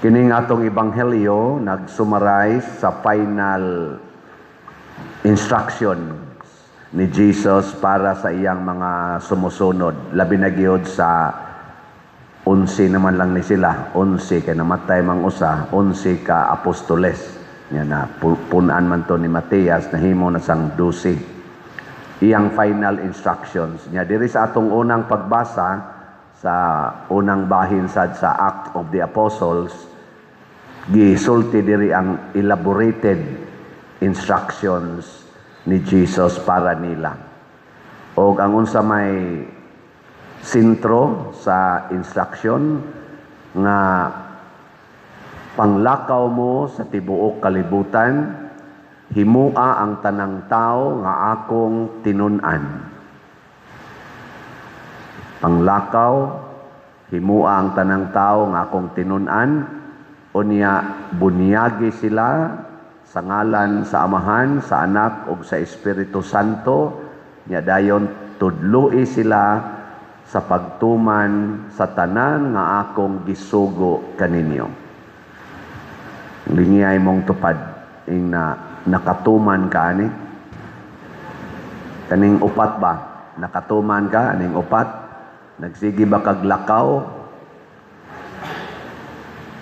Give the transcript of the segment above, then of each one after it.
Kining atong ebanghelyo nag-summarize sa final instruction ni Jesus para sa iyang mga sumusunod. Labi na gyud sa 11 naman lang ni sila. 11 kay namatay mang usa, 11 ka apostoles. Nya na punan man to ni Matias, nahimo na sang 12. Iyang final instructions. Nya diri sa atong unang pagbasa sa unang bahin sad sa Act of the Apostles, gisulti diri ang elaborated instructions ni Jesus para nila. Og ang unsa may sentro sa instruction nga panglakaw mo sa tibuok kalibutan, himua ang tanang tao nga akong tinun-an. Panglakaw, himua ang tanang tao nga akong tinun-an, unya bunyagi sila sa ngalan sa Amahan, sa Anak ug sa Espiritu Santo, nya dayon tudloi sila sa pagtuman sa tanan nga akong gisugo kaninyo. Lingiyay mong tupad ing na nakatuman ka ani. Kaning upat ba? Nakatuman ka aning upat? Nagsige ba kag lakaw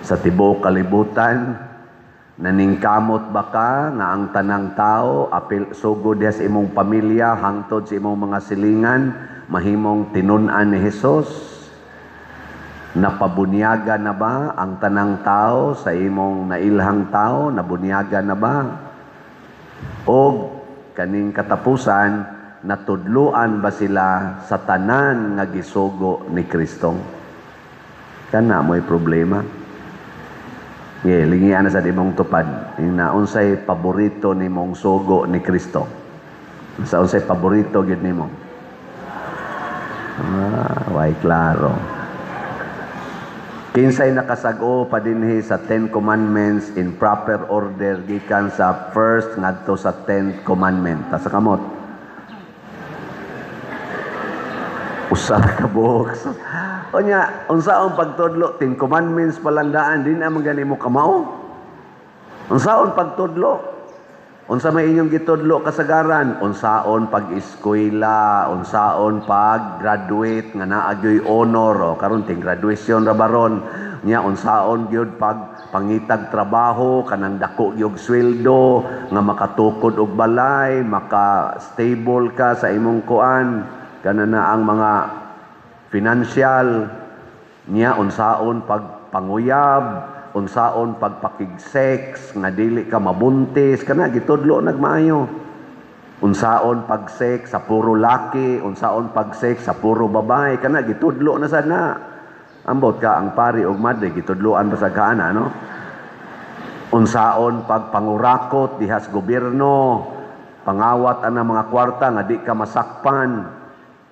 sa tibuok kalibutan? Naningkamot ba ka nga ang tanang tao apil sugod diha sa imong pamilya hangtod sa imong mga silingan mahimong tinun-an ni Hesus? Napabunyaga na ba ang tanang tao sa imong nailhang tao? Nabunyaga na ba? O kaning katapusan, natudluan ba sila sa tanan nga gisugo ni Kristo? Kana mo'y problema. Ye, lingian na sa imong tupad. Na unsay paborito nimong sugo ni Kristo? Sa unsay paborito gyud nimo? Ah, way klaro. Kinsay nakasag-o pa dinhi sa Ten Commandments in proper order gikan sa first ngadto sa 10th commandment? Taas sa kamot. Usa ka buok. Unya, unsaon pagtudlo? Ten Commandments palandaan, di na man gani mo kamao. Unsaon pagtudlo? Unsa may inyong gitudlo kasagaran? Unsaon pag-eskwela, unsaon pag-graduate nga naa gyoy honor o karon ting graduation ra baron. Nya unsaon gyud pag pangitag trabaho kanang dako gyud sweldo nga makatukod og balay, maka stable ka sa imong kuan, kana na ang mga financial. Nya unsaon pag panguyab, unsaon pagpakig-sex nga dili ka mabuntis, kana gitudlo nagmaayo. Unsaon pag-sex sa puro laki, unsaon pag-sex sa puro babae, kana gitudlo na sad na. Ambot ka ang pari og madre gitudloan pa sa kaana, no? Unsaon pagpangurakot diha sa gobyerno, pangawat ang mga kwarta nga di ka masakpan.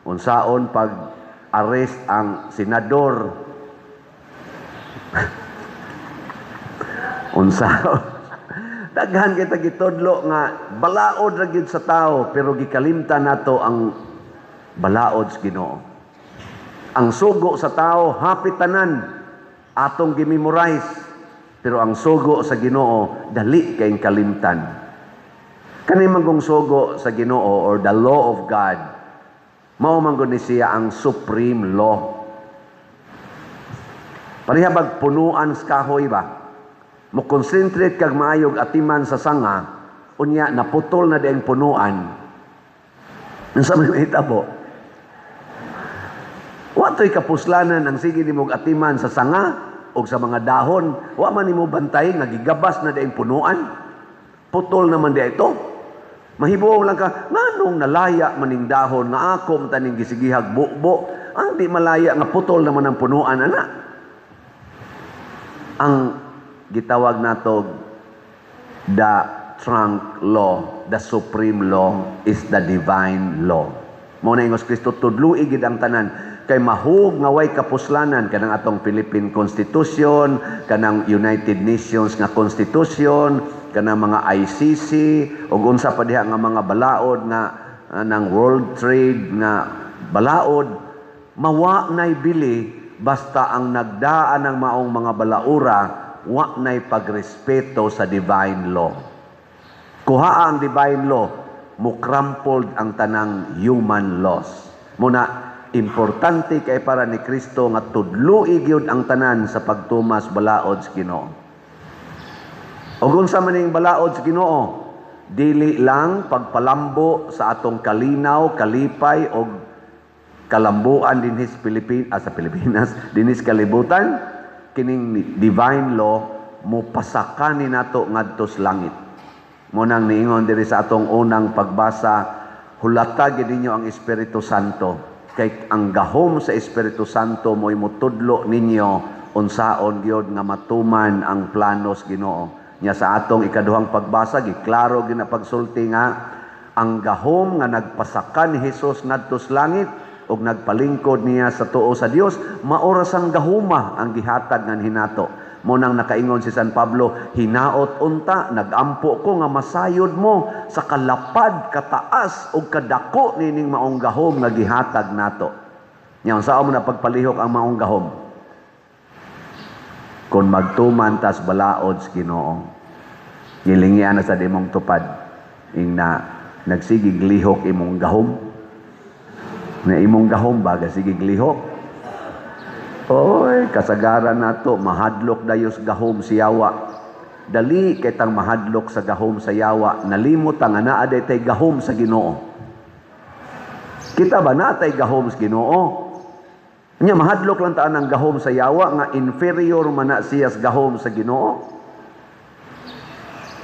Unsaon pag arrest ang senador. Unsaon. Daghan kita gitudlo nga balaod ra gyud sa tao, pero gikalimtan nato ang balaod sa Ginoo. Ang sugo sa tao hapit tanan atong gimemorize, pero ang sugo sa Ginoo dali kayong kalimtan. Kani man kung sugo sa Ginoo or the law of God, mao man gud ni siya ang supreme law. Pareha bag punuan sa kahoy ba? Mo concentrate kag maayog atiman sa sanga, unya naputol na diang punuan. Unsa may mahitabo? Wa to'y kapuslanan ang sige nimog atiman sa sanga o sa mga dahon. Wa man nimo bantay nga gigabas na diang punuan. Putol naman di ito. Mahibuo lang ka, nganong nalaya maning dahon nga ako taning gisigihag bubo, ang di malaya nga putol naman ang punuan ana. Ang gitawag nato the trunk law, the supreme law is the divine law. Mao na ingos Kristo, tudloi gid ang tanan kay mahug nga way kapuslanan kanang atong Philippine Constitution, kanang United Nations nga Constitution, kanang mga ICC ug unsa pa diha nga mga balaod nga ng World Trade nga balaod, mawa nay bili basta ang nagdaan ng maong mga balaura Wa nay pagrespeto sa divine law. Kuha ang divine law, mukrampled ang tanang human laws. Muna, importante kay para ni Kristo nga tudloi gyud ang tanan sa pagtumas balaod sa Ginoo. Ug unsa man ning balaod sa Ginoo? Dili lang pagpalambo sa atong kalinaw, kalipay og kalambuan dinhis sa Pilipinas, dinhis kalibutan. Kining divine law mopasaka ni nato ngadto sa langit. Mo nang niingon diri sa atong unang pagbasa, hulata gid ninyo ang Espiritu Santo, kay ang gahom sa Espiritu Santo mo'y motudlo ninyo unsaon gyud nga matuman ang planos Ginoo. Nya sa atong ikaduhang pagbasa, giklaro gyud na pagsulti nga ang gahom nga nagpasaka ni Hesus ngadto sa langit ug nagpalingkod niya sa tuo sa Dios, maora sang gahuma ang gihatag ngan hinato. Mo nang nakaingon si San Pablo, "Hinaot unta nagampo ko nga masayod mo sa kalapad, kataas ug kadako nining maong gahom nga gihatag nato." Nya unsaon mo na pagpalihok ang maong gahom? Kung magtuman tas balaod sa Ginoo. Gilingian na sa imong tupad. Ing na nagsigig lihok imong gahom. Na imong gahom ba gasigig lihok? Oy, kasagaran nato mahadlok dayos gahom si yawa. Dali kay tang mahadlok sa gahom sa yawa, nalimot ang naa day tay gahom sa Ginoo. Kita ba natay gahom sa Ginoo? Nya mahadlok lang taan ang gahom sa yawa nga inferior man na siya sa gahom sa Ginoo.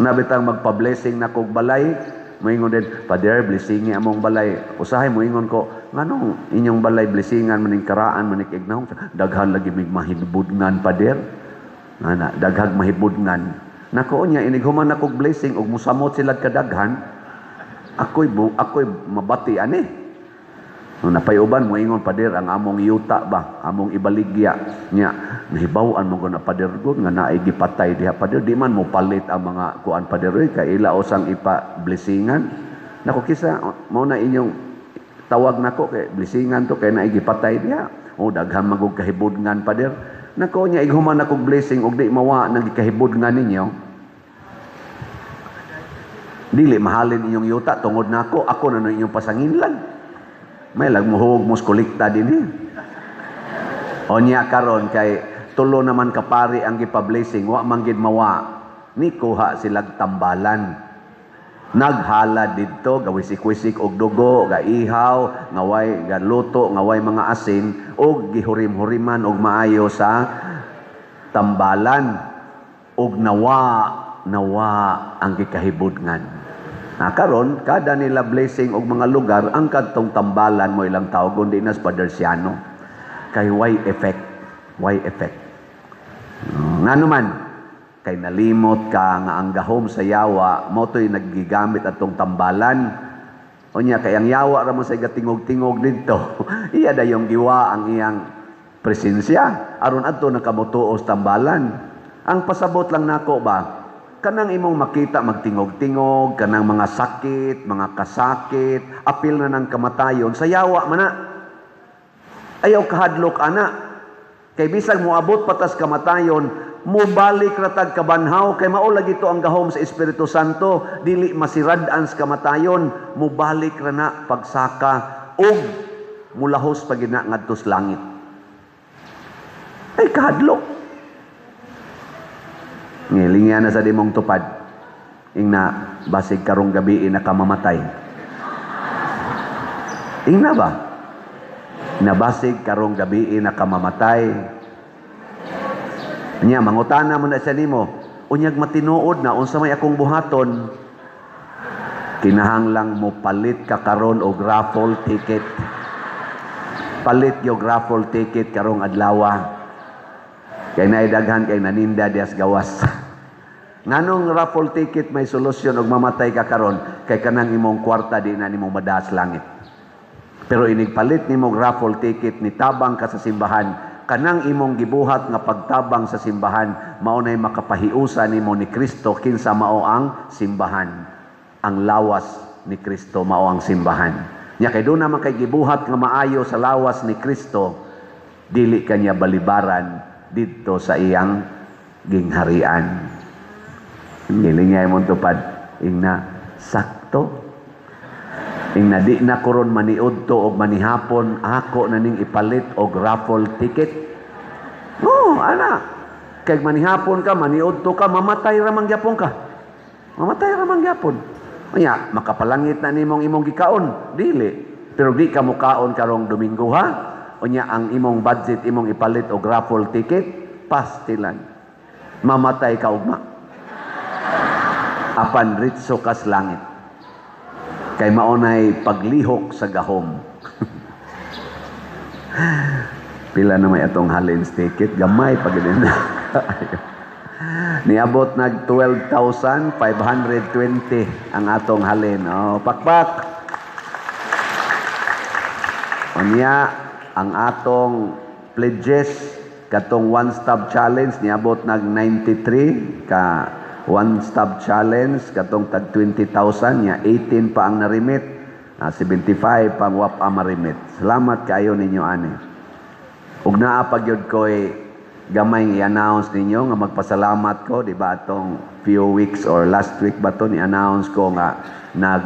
Nabitang magpa-blessing na kog balay, moingon din, "Father, blessingi among balay." Usahay moingon ko, "Nganong inyong balay blessingan maning karaan maning ignahong? Daghan lagi mig mahibudngan, Father." Ana, daghag mahibudngan. Nako niya, inig human na kog blessing ug musamot sila kadaghan, ako'y mabati ani. No, napayuban mo ingon, "Pader, ang among yuta ba, among ibaligya nya, nahibaw-an mo na, Pader, gud nga naay gipatay diha, Pader, di man mo palit ang mga kuan, Pader, oy, kay ila usang ipa-blessingan." Nako, kisa mao na inyong tawag nako kay blessingan to kay naay gipatay diha? "Oh, daghan magug kahibudngan, Pader." Nako nya, ighuman akong blessing og di mawa nang gikahibudngan ninyo, dili mahalin inyong yuta tungod nako, ako na inyong pasanginlan. May lag muhug mos kolekta din eh. O niya karon kay tulo naman kapari ang gipa-blessing, wa man gid mawa. Ni kuha silag tambalan. Naghala didto, gawisik-wisik og dugo, gaihaw, ngaway galuto, ngaway mga asin og gihurim-huriman og maayo sa tambalan og nawa nawa ang gikahibudngan. Na karon kada nila blessing og mga lugar, ang kadtong tambalan mo ilang tawag di na sa Padersiano. Kay why effect? Why effect? Ngano man kay nalimot ka nga ang gahom sa yawa mo to'y naggigamit atong tambalan. Unya kay ang yawa ra mo sa tingog-tingog didto. Iya dayong giwa ang iyang presensya aron adto nakamutuos tambalan. Ang pasabot lang nako ba, kanang imong makita magtingog-tingog, kanang mga sakit, mga kasakit, apil na ng kamatayon, sa yawa man na. Ayaw kahadlok ana. Kay bisag moabot patas kamatayon, mobalik ratag kabanhaw, kay mao lagi to ang gahom sa Espiritu Santo, dili masirad-an sa kamatayon, mobalik ra na pagsaka ug mulahos pa gid na ngadto sa langit. Ay kahadlok. Ngilingyan na sa dimong tupad. Ing na, basig karong gabi nakamamatay. Ing na ba? Nabasig karong gabi nakamamatay. Nya, mangutana mo na siya nimo. "Unyag matinuod na, unsa may akong buhaton?" Kinahanglang mo palit ka karon og raffle ticket. Palit yung raffle ticket karong adlawa. Kay naidaghan kay naninda dias gawas. Nganong raffle ticket may solusyon og mamatay ka karon? Kay kanang imong kwarta di na nimo madaas langit. Pero inig palit nimo og raffle ticket, ni tabang ka sa simbahan, kanang imong gibuhat nga pagtabang sa simbahan mao nay makapahiusa nimo ni Kristo kinsa mao ang simbahan. Ang lawas ni Kristo mao ang simbahan. Nya kay doon naman kay gibuhat nga maayo sa lawas ni Kristo, dili kanya balibaran didto sa iyang Gingharian. Gilingay mo tupad. Ingna, sakto. Ingna, di na koron maniudto o manihapon, ako na ning ipalit og raffle ticket. Oh, ana. Kay manihapon ka, maniudto ka, mamatay ra man gyapon ka. Mamatay ra man gyapon. Unya, makapalangit na nimong imong gikaon. Dili. Pero di ka mukaon karong Domingo, ha? Unya, ang imong budget imong ipalit og raffle ticket, pastilan. Mamatay ka ugma. Apan ritso kas langit. Kay maunay paglihok sa gahom. Pila na may atong halin ticket, gamay pag na. Niabot nag 12,520 ang atong halin. Oh, pakpak. Unya, ang atong pledges katong one stop challenge niabot nag 93 ka one stop challenge katong tag 20,000 nya 18 pa ang narimit, 75 pa ang wap ang marimit. Salamat kaayo ninyo ani. Ug naa pa gyud ko'y gamay i-announce ninyo nga magpasalamat ko, di ba, atong few weeks or last week ba to, ni-announce ko nga nag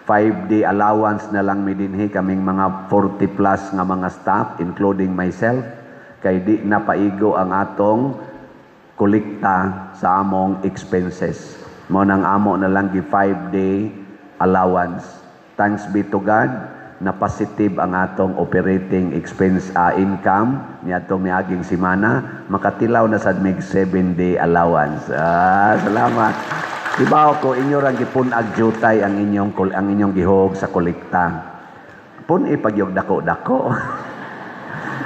5-day allowance na lang mi dinhi kaming mga 40 plus nga mga staff, including myself, kay di na paigo ang atong kolekta sa among expenses. Mao nang amo na lang gi 5-day allowance. Thanks be to God na positive ang atong operating expense, income niadtong miaging semana, makatilaw na sad mig 7-day allowance. Ah, salamat. Kibaw ko inyo rang gipun-ag jutay ang inyong gihog sa kolekta. Pun-i pagyog dako-dako.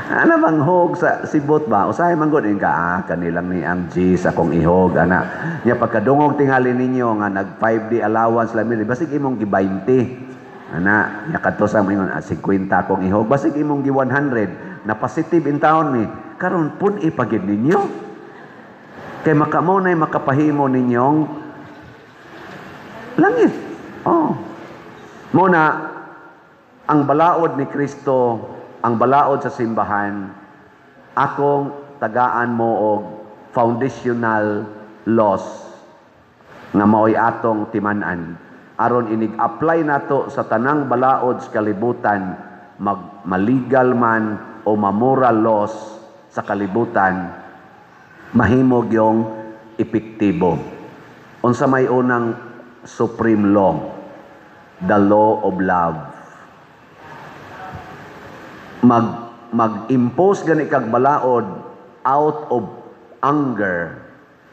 Ano bang hog sa sibot ba? Usahay man gud ka, kanilang ni ang G sa akong ihog ana. Nya pagkadungog tingali ninyo nga nag 5-day allowance lang mi, basig imong gi 20. Ana, nya kadto sa ingon, 50 akong ihog, basig imong gi 100 na positive in taon mi. Karon pun-i pagid ninyo. Kay makamo nay makapahimo ninyong langit. Oh. Mo na ang balaod ni Kristo, ang balaod sa simbahan, akong tagaan mo og foundational laws nga maoy atong timan-an aron inig-apply nato sa tanang balaod sa kalibutan, mag maligal man o mamoral laws sa kalibutan, mahimog yung epektibo. Unsa may unang supreme law? The law of love. Mag-impose gani kag balaod out of anger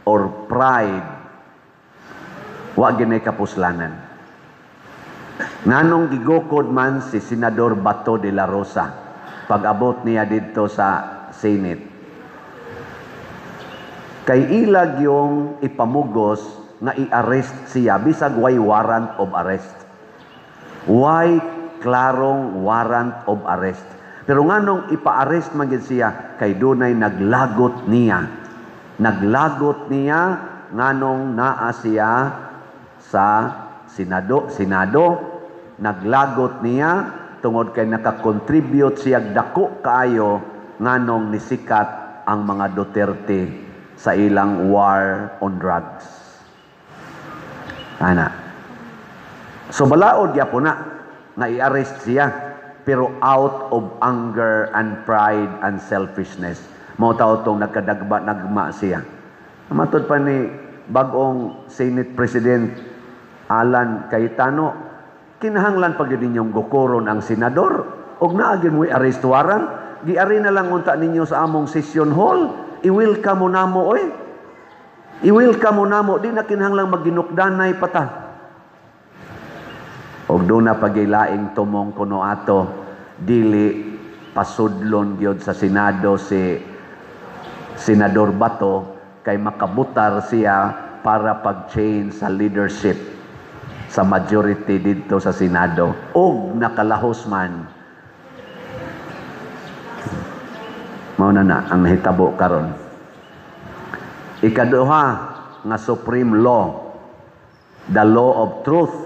or pride, wa gini kapuslanan. Nganong gigukod man si Senador Bato de la Rosa pag-abot niya didto sa Senate? Kay ilag yung ipamugos nga i-arrest siya bisag way warrant of arrest. Way klarong warrant of arrest. Pero nganong ipa-arrest man gid siya? Kay dunay naglagot niya. Naglagot niya nganong naa siya sa Senado. Naglagot niya tungod kay nakakontribute siya dako kaayo nganong nisikat ang mga Duterte sa ilang war on drugs. Ana. So balaod gyapon na nga i-arrest siya, pero out of anger and pride and selfishness. Mao tao tong nagkadagba nagma siya. Matod pa ni bag-ong Senate President Alan Cayetano, kinahanglan pa gyud ninyong gukoron ang senador og naa gyud mo'y arrest warrant, giari na lang unta ninyo sa among session hall, i-welcome mo namo oy. I-welcome mo namo, di na kinahanglang magginukdanay pa ta. Og doon na pagilaing tumong kuno ato, dili pasudlon gyud sa Senado si Senador Bato kay makabutar siya para pag-change sa leadership sa majority didto sa Senado. Og nakalahos man. Mao na na ang nahitabo karon. Ikaduha nga supreme law, the law of truth.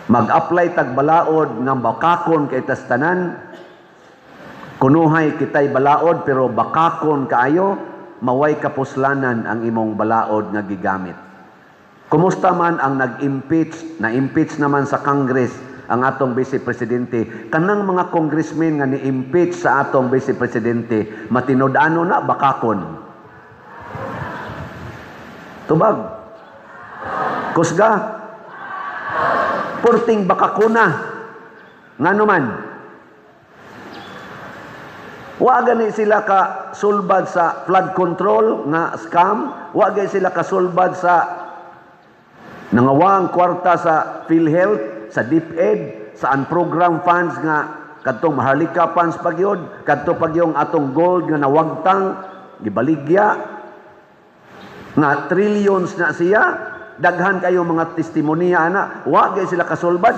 Mag-apply tag balaod nga bakakon kay tas tanan. Kunuhay kitay balaod pero bakakon kaayo. Maway kapuslanan ang imong balaod nga gigamit. Kumusta man ang nag-impeach, na-impeach naman sa Congress ang atong Vice Presidente? Kanang mga congressmen nga ni-impeach sa atong Vice Presidente, matinud-ano na, bakakon? Tubag. Kusga. Purting bakakuna. Ngano man? Wa gani sila ka sulbad sa flood control nga scam, wa gani sila kasulbad sa nangawang kwarta sa PhilHealth, sa DepEd, sa unprogrammed funds nga kadtong Maharlika funds pagyod, kadto pagyong atong gold nga nawagtang gibaligya nga trillions na siya. Daghan kayo mga testimonya ana, wa gani sila kasulbad.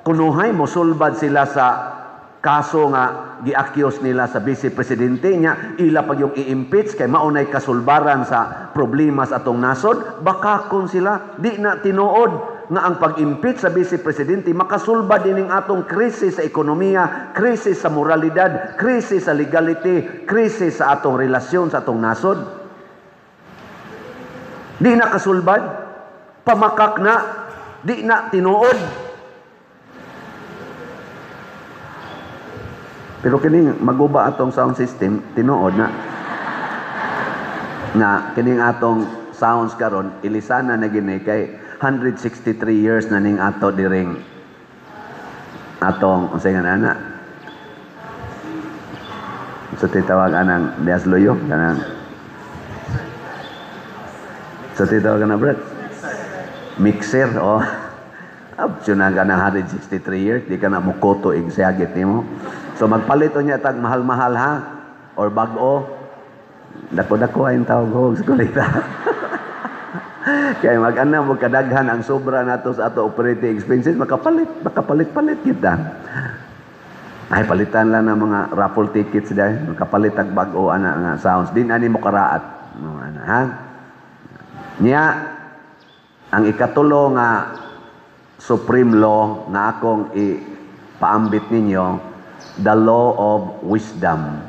Kunuhay mo sulbad sila sa kaso nga gi-accuse nila sa Vice Presidente niya, ila pag yung i-impeach kay maunay kasulbaran sa problema sa atong nasod. Baka kung sila di na tinuod nga ang pag-impeach sa Vice Presidente makasulbad dining atong krisis sa ekonomiya, krisis sa moralidad, krisis sa legality, krisis sa atong relasyon sa atong nasod. Di na kasulbad, pamakak na, di na tinuod. Pero kining maguba atong sound system, tinuod na. Nga kining atong sounds karon ilisana na gini kay 163 years na ning ato diring atong unsay nga ana? Sa titawag anang Dias Loyo kanang sa titawag ana, Brad? Mixer, oh. Absyo na ka na 163 years, di ka na mukoto ig siyagit nimo. So magpalit niya tag mahal-mahal ha or bag-o. Dako-dako ay tawag hog sa kolekta. Kaya mag-ana mo kadaghan ang sobra nato sa ato operating expenses, makapalit, makapalit-palit kita. Ay, palitan lang ng mga raffle tickets dahil makapalit tag bag-o ana nga sounds. Din ani mo karaat. No, ana ha. Niya ang ikatulo nga supreme law na akong ipaambit ninyo, the law of wisdom.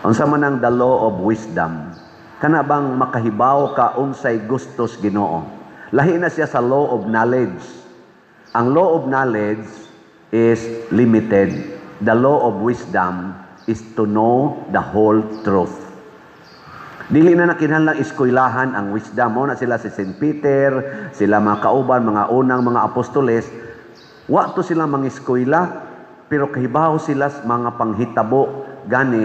Unsa man ang the law of wisdom? Kana bang makahibaw ka unsay gustos Ginoo? Lahi na siya sa law of knowledge. Ang law of knowledge is limited. The law of wisdom is to know the whole truth. Dili na nakinahanglang eskwelahan ang wisdom. Mo na sila si St. Peter, sila mga kauban, mga unang mga apostoles. Wa to sila mga eskwela, pero kahibaw sila sa mga panghitabo. Gani,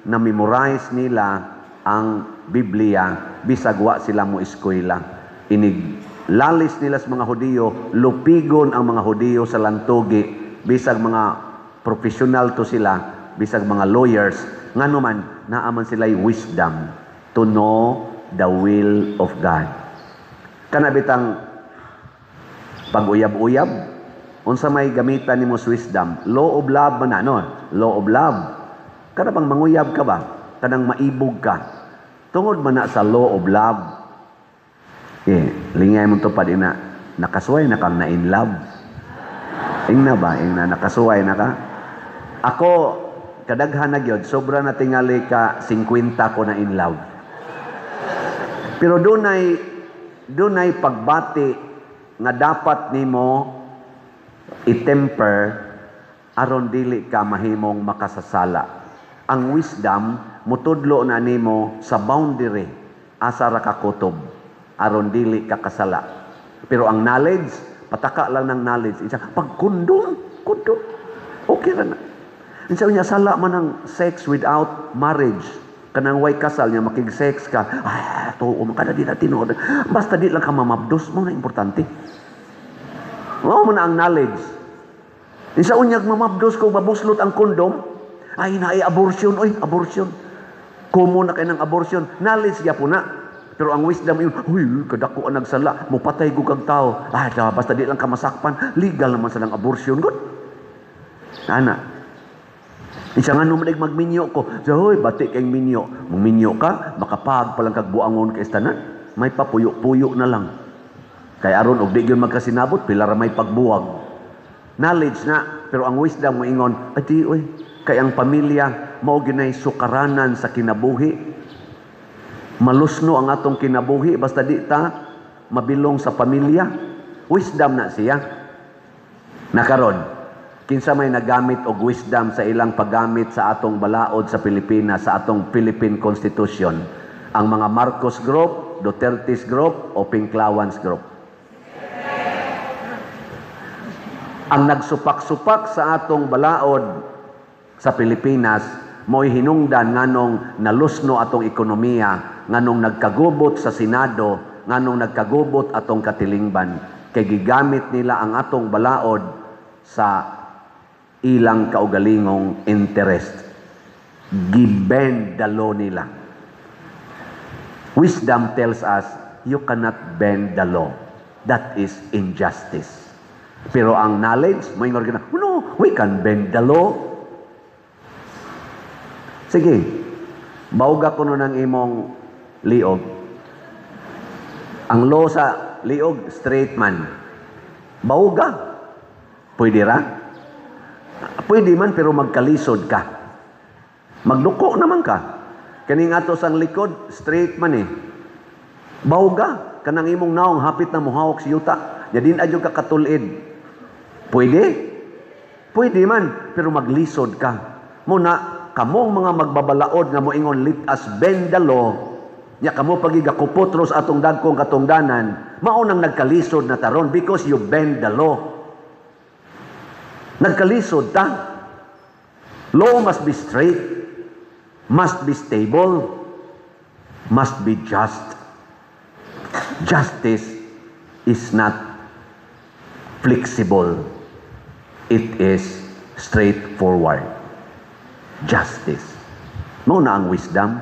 na memorize nila ang Biblia, bisag wa sila mo eskwela. Inig lalis nila sa mga Hudiyo, lupigon ang mga Hudiyo sa lantugi, bisag mga professional to sila, bisag mga lawyers, ngano man, naaman sila'y wisdom to know the will of God. Kana bitang pag-uyab-uyab, unsa may gamitan nimo sa wisdom? Law of love man na, no? Law of love. Kana bang manguyab ka ba? Kanang maibog ka. Tungod man na sa law of love. Eh, lingay mo tupad ina, nakasuway na kang na in love. Ingna ba? Ingna, nakasuway na ka? Ako, kadaghan na gyud, sobra na tingali ka 50 ko na in love. Pero dunay pagbati nga dapat nimo i-temper aron dili ka mahimong makasasala. Ang wisdom mutudlo na nimo sa boundary asa ra ka kutob aron dili ka kasala. Pero ang knowledge, pataka lang ng knowledge. Isa, pag kondom, kondom, okay ra na. Insa niya sala man ang sex without marriage. Kanang way kasal niya makig-sex ka. Ah, tuo man kada di na tinuod. Basta di lang ka mamabdos mo na importante. Mao man ang knowledge. Insa unyag mamabdos ko mabuslot ang kondom, ay naay abortion, oy, abortion. Kumo na kay ng abortion, knowledge gyapon na. Pero ang wisdom yun, huy, kadako ang nagsala, mupatay ko kag tao. Ah, basta di lang ka masakpan, legal naman sa lang abortion, good. Ana. Isa nga nung magminyo ko, so, hoy, bati kay minyo. Magminyo ka, makapag palang kag buangon kay istanan, may papuyo-puyo na lang. Kay aron og di gyud magkasinabot, pila ra may pagbuwag. Knowledge na, pero ang wisdom mo ingon, ay di, oy, kay ang pamilya mao ginay sukaranan sa kinabuhi. Malusno ang atong kinabuhi basta di ta mabilong sa pamilya. Wisdom na siya. Nakaron, kinsa may nagamit og wisdom sa ilang paggamit sa atong balaod sa Pilipinas, sa atong Philippine Constitution? Ang mga Marcos Group, Duterte's Group, o Pinklawans Group? Ang nagsupak-supak sa atong balaod sa Pilipinas, mo'y hinungdan nganong nalusno atong ekonomiya, nganong nagkagubot sa Senado, nganong nagkagubot atong katilingban. Kay gigamit nila ang atong balaod sa ilang kaugalingong interest. Gibend the law nila. Wisdom tells us you cannot bend the law. That is injustice. Pero ang knowledge, may na, "No, we can bend the law." Sige, bawga ko ng imong liog. Ang law sa liog, straight man. Bawga. Pwede ra? Pwede man, pero magkalisod ka. Magduko naman ka. Kaning ato sang likod, straight man eh. Bawga. Kanang imong naong hapit na muhawak sa yuta. Yadin adyo ka katulid. Pwede? Pwede man, pero maglisod ka. Muna, kamong mga magbabalaod nga moingon, "Let us bend the law," nya kamo pagigakupotros atong dagkong katungdanan, mao nang nagkalisod na taron because you bend the law. Nagkalisod ta. Law must be straight, must be stable, must be just. Justice is not flexible. It is straightforward. Justice. Mao na ang wisdom.